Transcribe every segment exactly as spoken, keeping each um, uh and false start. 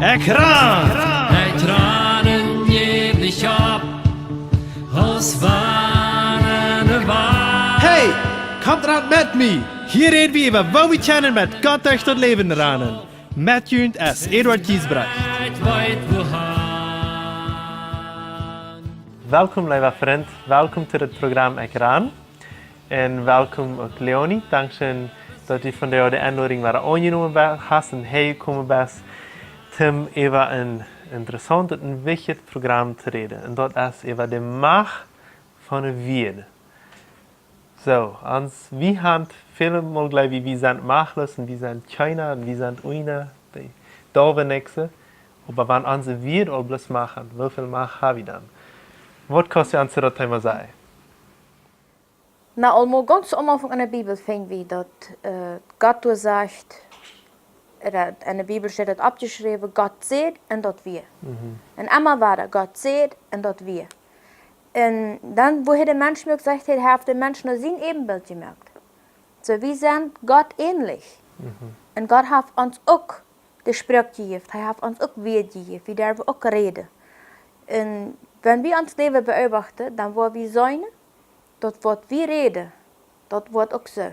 Ekjran! Ekjran en jeblich op, aus wann en Wal. Hey, komt ran met mie! Hia räd wie äwa, woo wie kjennen met Gott derch daut Läwen ranen. Met junt es Eduard Giesbrecht. Welkom, leewa Frint. Welkom to daut Program Ekjran. Un welkom uk Leonie. Dankscheen, daut du vondoag de Enlodunk wada aunjenomen be-, hast un hia jekomen best, om äwa een interessauntet un wichtjet Program to räden. Un daut es äwa de Macht von de Wieed. Soo, ons, wie haben väle Mol jleewen, wie sent machtlos un wie sent kjleena un wie sent unja de Doawe nix. Oba wan onse Wieed aul bloos Macht haben, woo väl Macht haben wie dan? Waut kaust du ons to daut Thema sajen? Na, aulmol gaunz aum Aunfank en de Bibel finj wie daut, äh, Gott doa sajcht, äh, en de Bibel steit daut oppjeschräwen, Gott säd un daut wia. Mhm. Un emma wada, Gott säd un daut wia. Un dan, woo hee de Mensch muak, sajcht hee, hee haft de Mensch no sien Äbenbilt jemoakt. Soo, wie sent Gott änlich. Mhm. Un Gott haft ons uk de Sproak jejäft. Hee haft ons uk Wieed jejäft. Wie derwen uk räden. Un wan wie ons Läwen beobachten, dan woa wie seenen, daut waut wie räden, daut woat uk soo.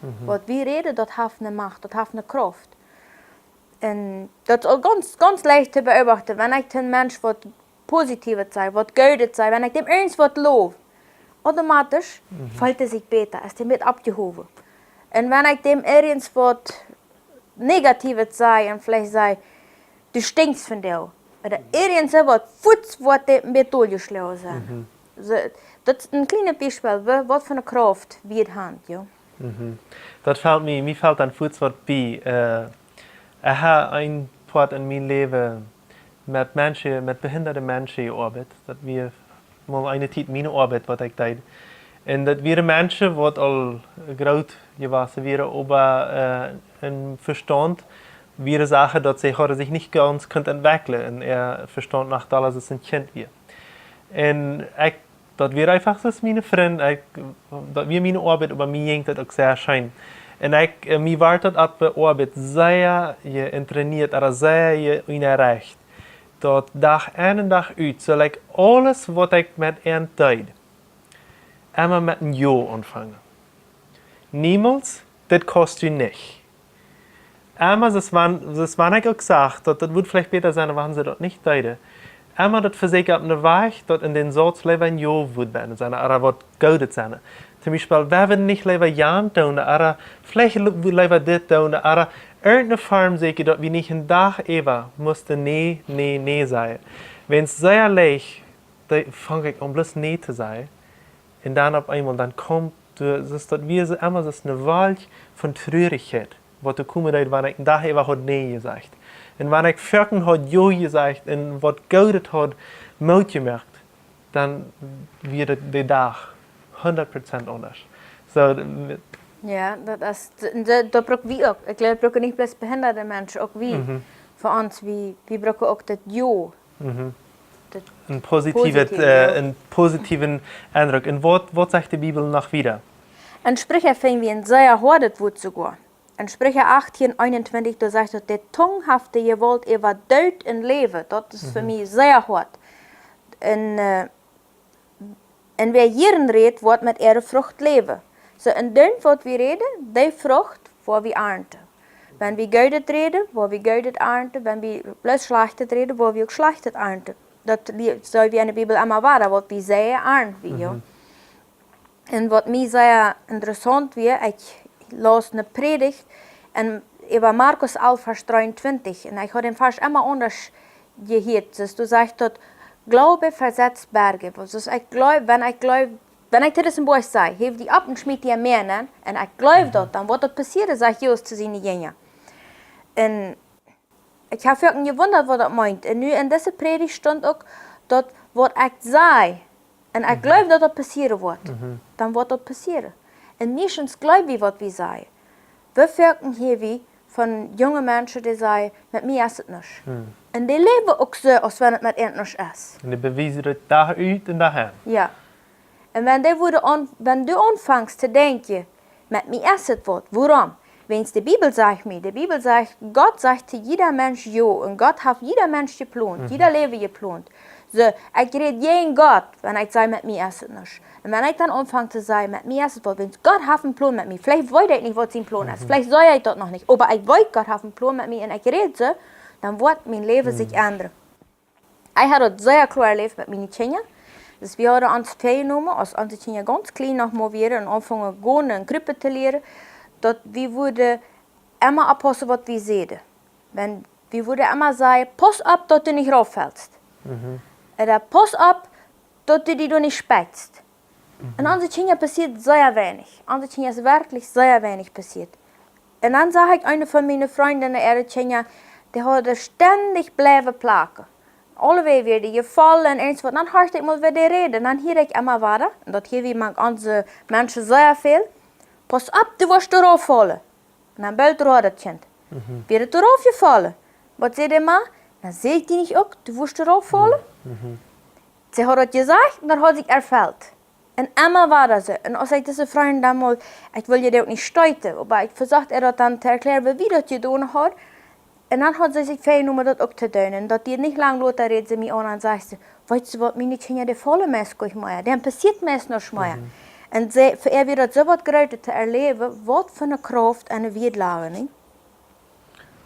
Mhm. Waut wie räden, daut haft eene Macht, daut haft eene Krauft. Un daut es aul gaunz, gaunz leicht to beobachten, wan ekj een Mensch waut Positiewet saj, waut Goodet saj, wan ekj däm irjent waut low, automatisch Mhm. feelt hee sikj bäta, es hee mea oppjehowen. Un wan ekj däm irjent waut Negatiewet saj un veleicht saj, du stinkjst vondoag. Ooda irjent soo waut, fuaz woat dee een bät doljeschlonen. Mhm. Soo, daut es een kjlienet Biespel, wa-, waut fa eene Krauft wie haben, jo. Mhm. Daut felt mie, mie felt dan fuaz waut bie. Äh, ekj hab een Poat en mien Läwen met Menschen, met behinjade Menschen jeoabeit. Daut wia mol eene Tiet miene Oabeit, waut ekj deed. Un daut wieren Menschen, waut aul groot jewossen wieren, oba, äh, em Vestaunt wieren Sachen, daut see hauden sikj nich gaunz kunt entwekjlen. Un äa Vestaunt noch dolla aus een Kjint wia. Un ekj, daut wia eefach soo aus miene Frind, ekj, daut wia miene Oabeit, oba mie jinkj daut uk sea scheen. Un ekj, äh, mie wort daut opp de Oabeit sea jeintraineet, ooda sea jeunjarecht. Daut Dach en un Dach ut, sull ekj aules, waut ekj met an deed, emma met een Jo aunfangen. Niemols, dit kaust du nich. Emma, soo aus wan, soo aus wan ekj uk sach, daut, daut wudd veleicht bäta sennen, wan see daut nich deeden. Emma daut vesäkjen opp een Wajch, daut en dän Sauz leewa een Jo wudd bennen sennen, ooda waut Goodet sennen. Toom Biespel, wie wudden nich leewa jant doonen, ooda veleicht le-, leewa dit doonen, ooda irjent eene Form secha, daut wie nich een Dach äwa musten nä, nä, nä sajen. Wan see leicht, dan fang ekj aun bloos nä to sajen. Un dan opp eemol, dan kjemt, du, daut es daut, wia soo emma, daut es eene Wolkj von Trurichkjeit, waut doa komen deed, wan ekj een Dach äwa haud nä jesajcht. Un wan ekj foaken haud jo jesajcht un waut Goodet haud Moot jemoakt, dan wia de, de Dach hundat Prozent aundasch. Soo, d-, Jo, daut es, d-, d-, daut bruck wie uk. Ekj jleew, daut brucken nich bloos behinjade Menschen, uk wie. Mhm. Fa ons, wie, wie brucken uk daut Jo. Mhm. Daut Een positiewet, Positiewet, äh, jo. Een positiewen Eindruck. Un waut, waut sajcht de Bibel noch wieda? En Spricha finj wie een sea hoadet Wuat soogoa. En Spricha achtieen eenuntwintich, doa sajcht daut, de Tung haft de Jewault äwa Doot un Läwen. Daut es fa Mhm. mie sea hoat. Un, äh, un wäa jieren rät, woat met äare Frucht läwen. Soo, en daut waut wie räden, dee Frucht woa wie arnten. Wan wie Goodet räden, woa wie Goodet arnten. Wan wie bloos Schlajchtet räden, woa wie uk Schlajchtet arnten. Daut lie-, soo aus en de Bibel emma wia, waut wie seien, arnt wie, jo. Mhm. Un waut mie sea interessaunt wia, ekj laus eene Prädicht en, äwa Markus alf, Varsch dreeuntwintich. Un ekj haud dän Varsch emma aundasch jehieet. Soo aus doa sajcht daut, Glaube versetzt Berge. Soo aus ekj jleew, wan ekj jleew, wan ekj dit es een Boajch saj, hiew dee opp un schmiet dee em Mäa nenn, un ekj jleew Mhm. daut, dan woat daut passieren, sajcht Jesus to siene Jinja. Un ekj hab foaken jewundat, waut daut meent. Un nu en dise Prädicht stunt uk daut, waut ekj saj, un ekj Mhm. jleew, daut daut passieren woat, Mhm. dan woat daut passieren. Un meistens jleew wie, waut wie sajen. Wie foaken hia wie von junge Menschen, dee sajen, met mie es et nuscht. Mhm. Un dee läwen uk soo, aus wan et met an nuscht es. Un dee bewiesen daut Dach ut un Dach en. Jo. Un wan dee wudden aun-, wan du aunfangst to denkjen, met mie es et waut, wuarom? Wiels de Bibel sajcht mie, de Bibel sajcht, Gott sajcht to jieda Mensch jo, un Gott haft jieda Mensch jeplont, jieda Läwen jeplont. Soo, ekj räd jäajen Gott, wan ekj saj, met mie es et nuscht. Un wan ekj dan aunfang to sajen, met mie es et waut, wiels Gott haft een Plon met mie. Veleicht weet ekj nich, waut sien Plon es. Veleicht see ekj daut noch nich. Oba ekj weet, Gott haft een Plon met mie un ekj räd soo, dan woat mien Läwen sikj endren. Ekj haud daut sea kloa erläft met miene Kjinja. Daut wie hauden ons väajenomen, aus onse Kjinja gaunz kjlien noch mau wieren un aunfungen gonen un krupen to lieren, daut wie wudden emma oppaussen, waut wie säden. Wan, wie wudden emma sajen, pauss opp, daut du nich rauffelst. Ooda pauss opp, daut du die doa nich spetst. Un onse Kjinja passieet sea weinich. Onse Kjinja es werkjlich sea weinich passieet. Un dan sach ekj eene von miene Frind äare Kjinja, dee hauden stendich bliewen placken. Aulewäaj wieren dee jefollen un eens waut. Dan horcht ekj mol, woo dee räden. Dan hieed ekj emma wada, un daut hia wie mank onse Menschen sea väl: Pauss opp, du woascht doa rauffaulen. Un dan boolt doa daut Kjint. Wia et doa raufjefollen? Waut säd de Ma? Na, säd ekj die nich uk, du woascht doa rauffaulen? See haud daut jesajcht un daut haud sikj erfellt. Un emma wada soo. Un aus ekj dise Frind dan mol, ekj wull je dee uk nich steeten, oba ekj vesocht äa daut dan to erkjläaren, woo wie daut jedonen hauden. Un dan haud see sikj väajenomen, daut uk to doonen. Un daut dieed nich lang, lota räd see mie aun un sajcht see: Weetst du waut, miene Kjinja, dee faulen meist goanich mea. Dee passieet meist nuscht mea. Un see, fa äa wia daut soo waut Grootet to erläwen, waut fa eene Krauft un eene Wieedlage, nä?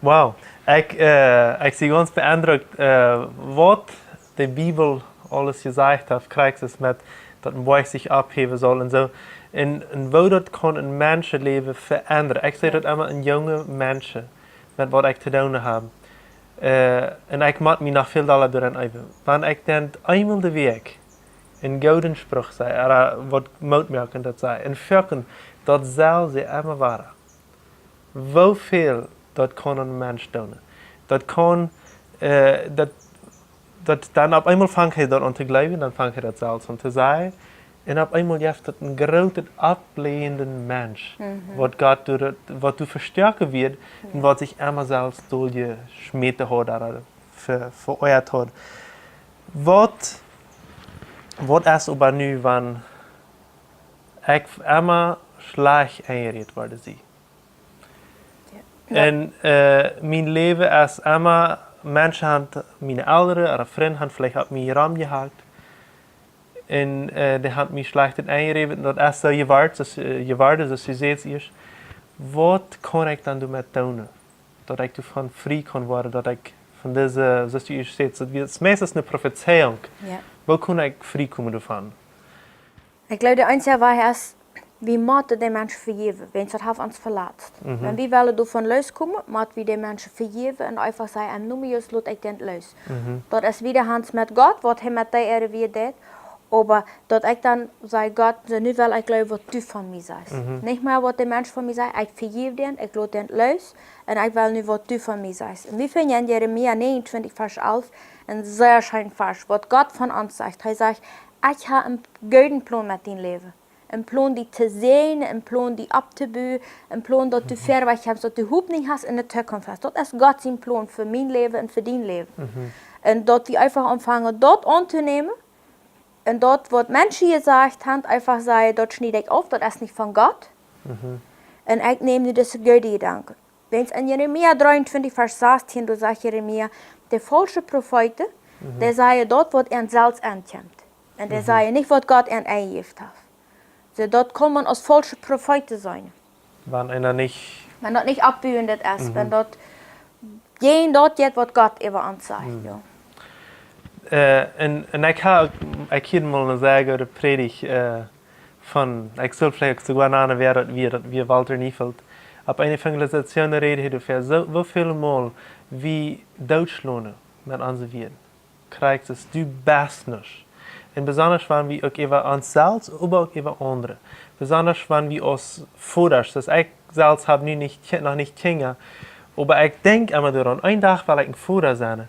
Wow, ekj, äh, ekj sie gaunz beendrukt, äh, waut de Bibel aules jesajcht haft, krakjt es met daut een Boajch sikj opphäwen saul un soo. Un, un woo daut kaun een Menschenläwen veendren. Ekj see daut emma aun junge Menschen, met waut ekj to doonen hab. Äh, un ekj mott mie noch väl dolla doaraun äwen. Wan ekj dan eemol de Wäakj een gooden Spruch saj, ooda waut Moot moaken daut saj, un foaken, daut sell see emma wada. Woo väl daut kaun een Mensch doonen. Daut kaun, äh, daut, daut dan opp eemol fangt hee daut aun to jleewen, dan fangt hee daut selfst aun to sajen. Un opp eemol jeft daut een grootet, oppbleienden Mensch, waut Gott doa, waut doa vestoaken woat un waut sikj emma selfst doljeschmäten haud, ooda ve-, veoajat haud. Waut, waut es oba nu, wan ekj emma schlajcht enjerät worden sie? Jo. Un, äh, mien Läwen es emma, Menschen han, miene Elren ooda Frind han veleicht opp mie romjehakt. Un, äh, dee han mie schlajchtet enjerät, daut es soo jeworden, soo, äh, jeworden, soo aus du sajchst ieescht. Waut kaun ekj dan doamet doonen? Daut ekj doavon frie kaun woaren, daut ekj von dise, soo aus du ieescht sajchst, daut wia, daut es meistens eene Profezeiunk. Jo. Woo kaun ekj frie komen doavon? Ekj jleew, de eensje Wajch es, wie motten dän Mensch vejäwen, wiels dee haft ons veletzt. Wan wie wellen doavon loskomen, mott wie dän Mensch vejäwen un eefach sajen, em Nomen Jesus lot ekj dän loos. Daut es wada Haunt met Gott, waut hee met dee äare Wieed deit, oba daut ekj dan saj, Gott, soo, nu well ekj jleewen, waut du von mie sajchst. Nich mea, waut de Mensch von mie sajcht, ekj vejäw dän, ekj lot dän loos, un ekj well nu, waut du von mie sajchst. Un wie finjen en Jeremia 29, Varsch 11, een sea scheena Varsch, waut Gott von ons sajcht. Hee sajcht, ekj hab een gooden Plon met dien Läwen. Een Plon die to säajnen, een Plon die opptobuen, een Plon daut du verwoat hast, daut du Hopninj hast un eene Zukunft hast. Daut es Gott sien Plon fa mien Läwen un fa dien Läwen. Un daut wie eefach aunfangen, daut auntonämen. Un daut, waut Menschen jesajcht han, eefach sajen, daut schnied ekj auf, daut es nich von Gott. Un ekj näm nu dise goode Jedanken. Wiels en Jeremia 23, Varsch 16, doa sajcht Jeremia, de faulsche Profeeten, dee sajen daut, waut an selfst aunkjemt. Un dee sajen nich, waut Gott an enjejäft haft. Soo, daut kaun maun aus faulsche Profeeten seenen. Wan eena nich, wan daut nich oppbuendet es, wan daut jäajen daut jeit, waut Gott äwa ons sajcht, jo. Äh, un, un ekj ha, ekj hieed mol eene sea goode Prädicht, äh, von, ekj sull veleicht soogoa nanen, wäa daut wia, daut wia Walter Neufeld. Opp eene Evangelisation räd hee doavon, soo, woo väl mol wie dootschlonen met onse Wieed. Krakjt es, du best nuscht. Un besonda wan wie uk äwa ons selfst, oba uk äwa aundre. Besonda wan wie aus Vodasch, daut ekj selfst hab nu nich, Ki-, noch nich Kjinja, oba ekj denkj emma doaraun, een Dach well ekj een Voda sennen.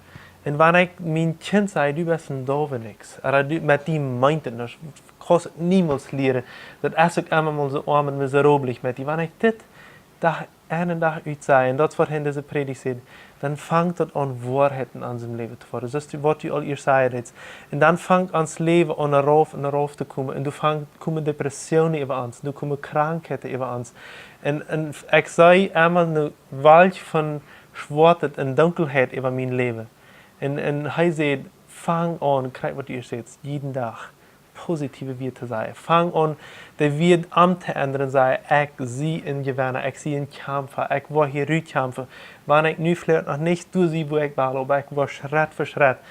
Un wan ekj mien Kjint saj, du best een Dauweniks, ooda du, met die meent et nuscht, kaust et niemols lieren, daut es uk emma mol soo oam un miserabel met die. Wan ekj dit Dach en un Dach ut sajen, daut es waut hee en dise Prädicht sajcht, dan fangt daut aun, Woarheit en onsem Läwen to woaren. Daut es waut du aul ieescht säd. Un dan fangt ons Läwen aun, rauf un rauf to komen. Un doa fangt, komen Depressionen äwa ons, doa komen Krankheiten äwa ons. Un, un ekj see emma eene Wolkj von Schwoatet un Dunkelheit äwa mien Läwen. Un, un hee sajcht: Fang aun, krakjt waut du ieescht sädst, jieden Dach positiewe Wieed to sajen. Fang aun, de Wieed om to endren, saj: Ekj sie een Jewenna, ekj sie een Kjamfa, ekj woa hia rutkjamfen. Wan ekj nu veleicht noch nich doa sie, wua ekj well, oba ekj woa Schrett fa Schrett.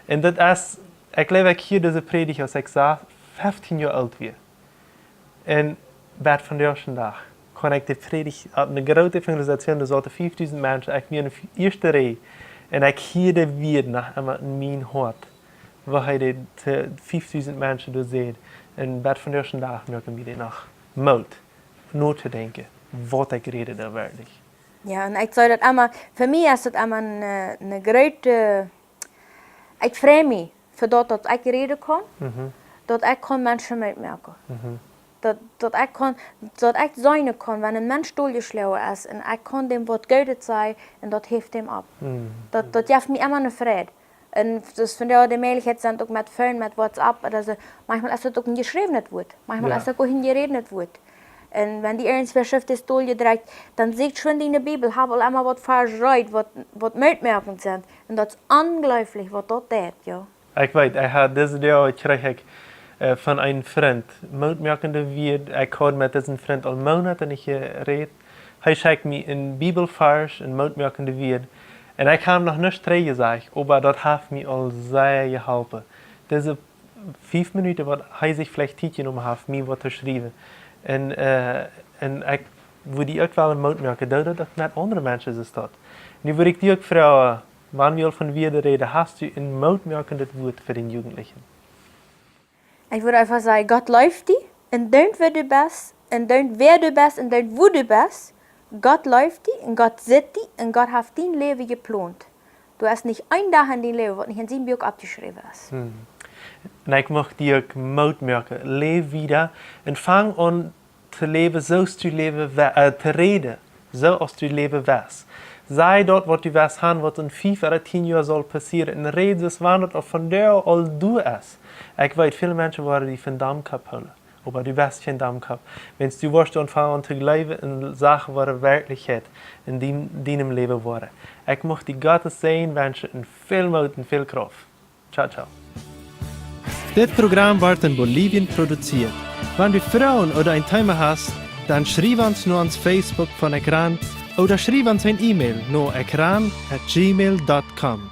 Un daut es, ekj jleew, ekj hieed dise Prädicht, aus ekj sea, feftieen Joa oolt wia. Un bat vondoag dän Dach kaun ekj de Prädicht opp eene groote Evangelisation, doa sauten fiefdusent Menschen, ekj wia enne ieeschte Rieej. Un ekj hieed de Wieed noch emma en mien Hoat, waut hee de, de fiefdusent Menschen doa säd. Un bat vondoag dän Dach moaken mie dee noch Moot, notodenkjen, waut ekj räd doa werkjlich. Jo, un ekj see daut emma, fa mie es daut emma een, äh, een groote, ekj frei mie fa daut, daut ekj räden kaun, Mhm. daut ekj kaun Menschen Moot moaken. Mhm. Daut, daut ekj kaun, daut ekj seenen kaun, wan een Mensch doljeschlonen es, un ekj kaun däm waut Goodet sajen, un daut heft däm opp. Mhm. Daut, daut jeft mie emma eene Freid. Un daut es vondoag de Mäajlichkjeit, sent uk met Phone, met WhatsApp, ooda soo. Maunchmol es daut uk een jeschräwenet Wuat. Maunchmol Jo. es daut uk een jerädenet Wuat. Un wan die irjentwäa schrift es doljedrekjt, dan sajcht schwind enne Bibel, hab aul emma waut Varsch reed, waut, waut Moot moakent sent. Un daut es onjleeflich, waut daut deit, jo. Ekj weet, ekj haud dise Doag, kjrieech ekj, äh, von eenen Frint Moot moakende Wieed. Ekj haud met disen Frint aul Moonaten nich jerät. Hee schekjt mie een Bibelvarsch, een Moot moakende Wieed. Un ekj hab noch nuscht trigj jesajcht, oba daut haft mie aul sea jeholpen. Dise fief Minuten, waut hee sikj veleicht Tiet jenomen haft, mie waut to schriewen. Un, äh, un ekj, woo die uk wellen Moot moaken, doo daut uk met aundre Menschen, es daut. Nu wudd ekj die uk froagen, wan wie aul von Wieed räden, hast du een Moot moakendet Wuat fa dän Jugendlichen? Ekj wudd eefach sajen, Gott leeft die, un doo waut du best, un doo wäa du best, un doo wua du best. Gott leeft die, un Gott sitt die, un Gott haft dien Läwen jeplont. Doa es nich een Dach en dien Läwen, waut nich en sien Buak oppjeschräwen es. Hm. Un ekj mucht die uk Moot moaken. Läw wieda un fang aun to läwen, soo aus du läwen we-, äh, to räden, soo aus du läwen west. Saj daut, waut du west haben, waut en fief ooda tieen Joa saul passieren, un räd soo aus wan daut aul vondoag aul doa es. Ekj weet, väle Menschen woaren die fa een Domkopp hoolen. Oba du best kjeen Domkopp. Wan du woascht aunfangen to jleewen un Sachen woaren Werkjlichkjeit en dien, dienem Läwen woaren. Ekj mucht die Gott sienen Säajen wenschen un väl Moot un väl Krauft. Ciao, ciao. Dit Program woat en Bolivien produzieet. Wan du Froagen ooda een Thema hast, dan schriew ons no ons Facebook von Ekran ooda schriew ons een E-Mail no ekran at gmail dot com.